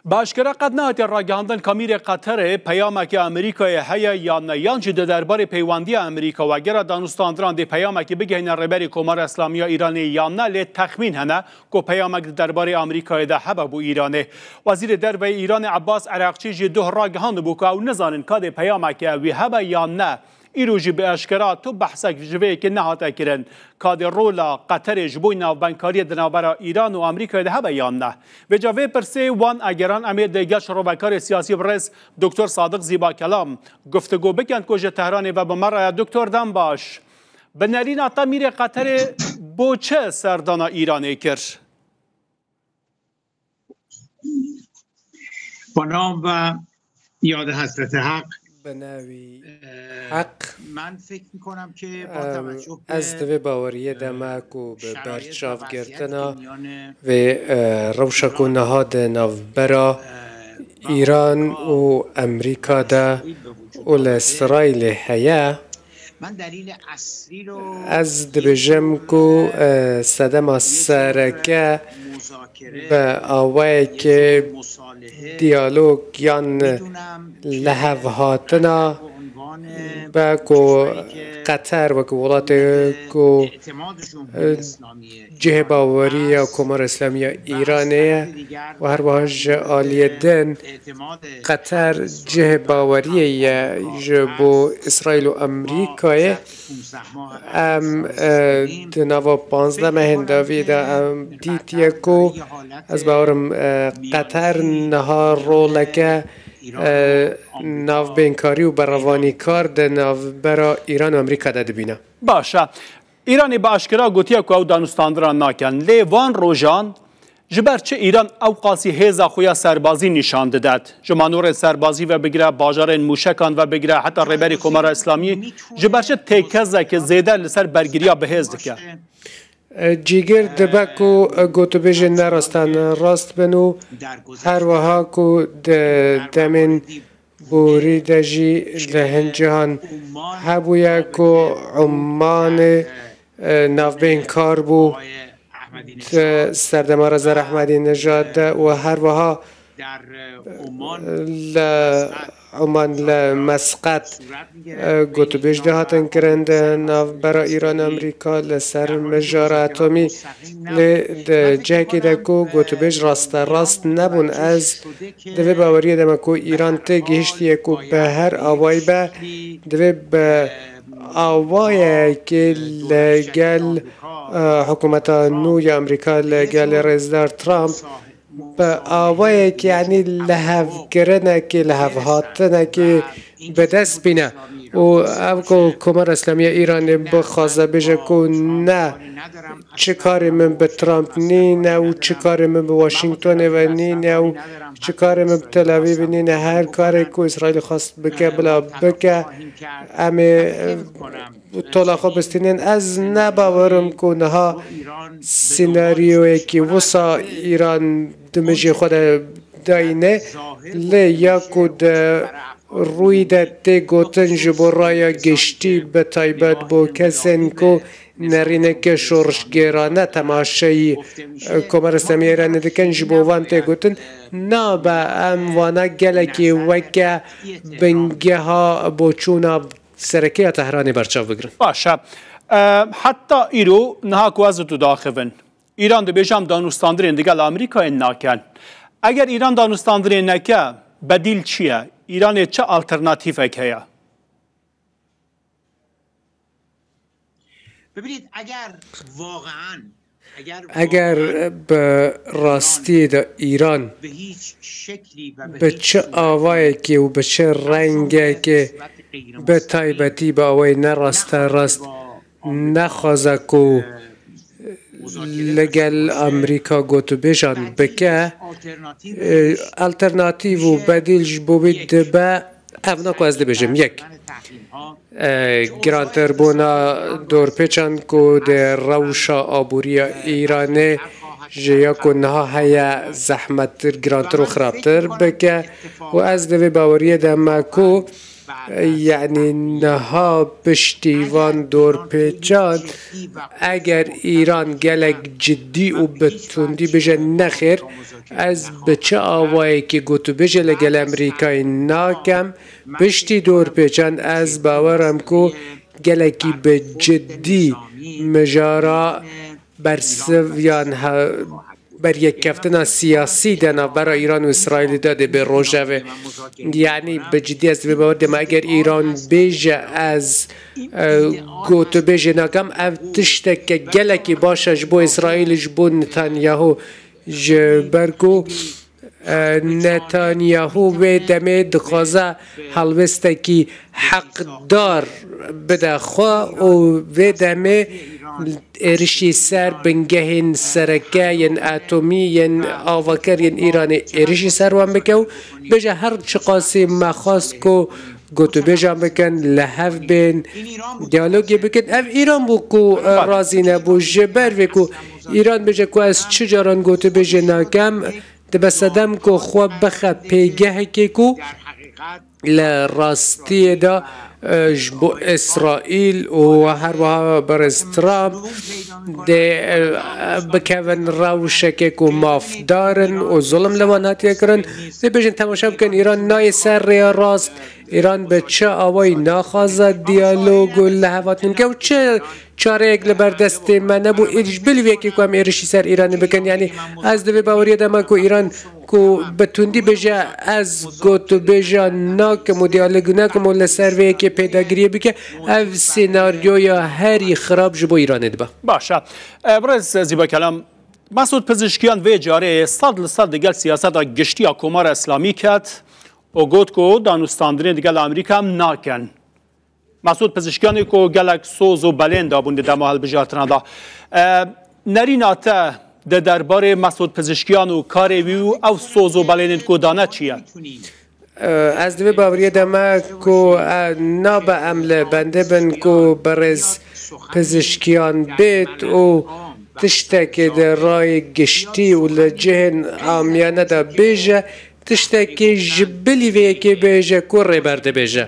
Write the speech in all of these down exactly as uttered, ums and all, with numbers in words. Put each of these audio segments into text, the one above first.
Bi aşkere qet nehatiye ragihandin ka mîrê Qeterê peyamekî Amerîkayê heye yan ne, yan jî di derbarê peywandiya Amerîka û agera danûstandiran dê peyamekî bigihîne Rêberê Komara Îslamiya Îranê yan ne, lê texmîn hene ku peyamek di derbarê Amerîkayê de hebe bo Îranê. Wezîrê Derve yê Îranê Ebbas Ereqçî jî duh ragihandibû ku ew nizanin ka dê peyameke wî hebe yan ne. Îro jî bi aşkera tu behsek ji vê yekê nehate kirin. Ka dê rola Qeterê ji bo navbendkariyê di navbera Îran û Amerîkayê de hebe yan ne? Vêca vê pirsê wan egeran em ê digel şirovekarê siyasî birêz Doktor Sadiq Zîbakelam guftûgo bikin ku ji Tehranê ve bi me re ye. Doktor, dem baş. Bi nerîna te mîrê Qeterê bo çi serdana Îranê kir? به نام و یاد حضرت حق. Bi navî Heq. من فکر می‌کنم که با Em, توجه Ez di به vê baweriyê de me ku bi شرایط و وضعیتی که berçavgirtina میان vê e, rewşa ku niha di navbera Îran û Amerîka de û li Îsraîlê heye, من دلیل اصلی رو ez dibêjim ku e, sedema sereke مذاکره bi awayekê مصالحه diyalog yan می‌دونم که lihevhatina به عنوان be ku Qeter wek welatê ku اعتماد جمهوری اسلامی cihê baweriya Komara Îslamiya Îranê ye û her wiha ji aliyê din اعتماد Qeter cihê baweriyê ye ji bo Îsraîl û Amerîkayê. Em e, di nava panzdeh mehên dawî de em dîtiye ku ez bawerim e, Qeter niha roleke e, navbênkarî û berevanîkar di navbera Îran û Amerîka de dibîne. Baş e. Îranê bi aşkera gotiye ku ew danûstandiran nakin. Lê van rojan ji ber çi Îran ewqasî hêza xwe ya serbazî nîşan didet? Ji manorên serbazî ve bigire, bajarên mûşekan ve bigire, heta Rêberê Komara Îslamî ji ber çi têkezeke zêde li ser bergiriya bihêz dike? Cîgir dibe ku gotûbêjên ne rastan rast bin û her wiha ku di demên borî de jî li hin cihan hebûye ku Omanê navbênkar bû di serdema Reza Ehmedî Nejad de û her wiha li Oman li Mesqet gotûbêj de hatin kirin di navbera Îran û Amerîka li ser mijara atomî. Lê di cihekî de ku gotûbêj rasterast nebûn, ez di vê baweriyê de me ku Îran tê gihiştiye ku bi her awayî be divê bi awayekê li gel hikûmeta nû ya Amerîka li gel rêzdar Trump bi awayekî, yanî lihevkirinekê, lihevhatinekê bi dest bîne û ev ku Komara Îslamî ya Îranê bixwaze bêje ku ne, çi karê min bi Trump nîne û çi karê min bi Washingtonê ve nîne û çi karê min bi Tel Avîvê nîne, her karê ku Îsraîlê xwest bike, bila bike, em ê tola xwe bistînin. Ez ne bawer im ku niha sînaryoyekî wisa Îran di mijê xwe de dayîne, lê ya ku di rûyî de tê gotin ji bo raya giştî, bi taybet bo kesên ku nerîneke şorişgêrane temaşeyî Komara Îslamî ya Îranê dikin, ji bo van tê gotin, nabe em vana gelekî weke bingeha boçûna sereke ya Tehranê berçav bigirin. Baş e. E, heta îro niha ku ez û tu diaxivin, Îran dibêje em danûstandirên digel Amerîkayê nakin. Eger Îran danûstandirê neke, bedîl çi ye? Îranê çi alternatîfek heye? ببینید، اگر واقعاً Eger bi rastî de Îran bi çi awayekê û bi çi rengekê, bi taybetî bi awayê ne rasterast, nexwaze ku li gel Amerîka gotûbêjan bike, alternatîf û bedîl ji bo wî dibe. Ev ne ku ez dibêjim, yek, e, girantirbûna dorpêçan ku di rewşa aboriya Îranê ji ya ku niha heye zehmettir, girantir û xirabtir bike û ez di vê baweriyê de me ku Yanî niha piştî van dorpêçan, eger Îran gelek cidî û bi tundî bêje nexêr, ez bi çi awayekî gotûbêjê li gel Amerîkayê nakem, piştî dorpêçan ez bawer im ku gelekî bi cidî mijara bersiv yan he-, beryekeftina siyasî de navbera Îran û Îsraîlê de dê bê rojevê. Yanî bi cidî ez vê bawer dema eger Îran bêje ez, e, gotûbêjê nakem, ev tişteke gelekî baş e ji bo Îsraîl, ji bo Netanyahu, ji ber ku, e, Netanyahu vê demê dixwaze helwestekî heqdar bide xwe û vê demê êrişî ser bingehên sereke yên atomî yên avaker yên Îranê êrişî ser wan bike û bêje her çiqasî me xwest ku gotûbêjan bikin, li hev bên, diyalogê bikin. Ev Îran bû ku, e, razî nebû. Ji ber vê ku Îran bêje ku ez çi caran gotûbêjê nakem, dibe sedem ku xwe bixe pêgehekê ku li rastiyê de, e, ji bo Îsraîl û her wiha berêz Trump dê, e, bikevin rewşekê ku mafdar in û zulm li wan hatiye kirin. Dê bêjin temaşe bikin, Îran nayê ser rêya rast, Îran bi çi awayî naxwaze diyalog û lihevatin bike û çi çareyek li ber destê me nebû, êrîş bilî vê yekê ku em êrişî ser Îranê bikin. Yanî ez di vê baweriyê de me ku Îran ku bi tundî bêje ez gotûbêja nakim û diyalog nakim û li ser vê yekê pêdagiriyê bike, ev senaryoya herî xirab ji bo Îranê dibe. Baş e. E, birêz Zîba Kelam, Mesûd Pizişkiyan vê carê sed li sed digel siyaseta giştî ya Komara Îslamî ket û got ku danûstandinê digel Amerîka em nakin. Mesûd Pizişkiyanê ku gelek soz û belên dabûn di dema hilbijartina de. E, nerîna te di derbarê Mesûd Pizişkiyan û karê wî û ew soz û belênên ku dane çi ye? E, ez di vê baweriyê de me ku, e, nabe em li bendê bin ku birêz Pizişkiyan bêt û tiştekê di rayê giştî û li cihên amiyane de bêje, tiştekê ji bilî vê yekê bêje ku Rêber dibêje.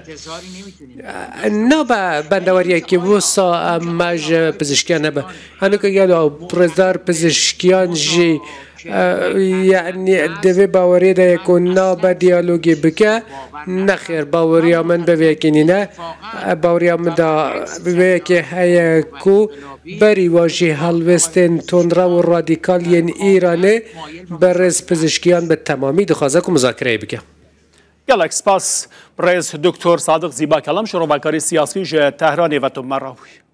Nabe bendewariyekî wisa me ji Pizişkiyan hebe. Henu ku gelo Rêzdar Pizişkiyan jî, e, yanî di vê baweriyê de ye ku nabe diyalogê bike. Nexêr, baweriya min bi vê yekê nîne. E, baweriya min de bi vê yekê heye ku berî wa jî helwestên tundrew û radîkal yên Îranê berêz Pizişkiyan bi temamî dixwaze ku muzakereyê bike. Gelek spas. Birêz Doktor Sadiq Zîbakelam, şirovekarê siyasî ji Tehranê ve tu me re bûyî.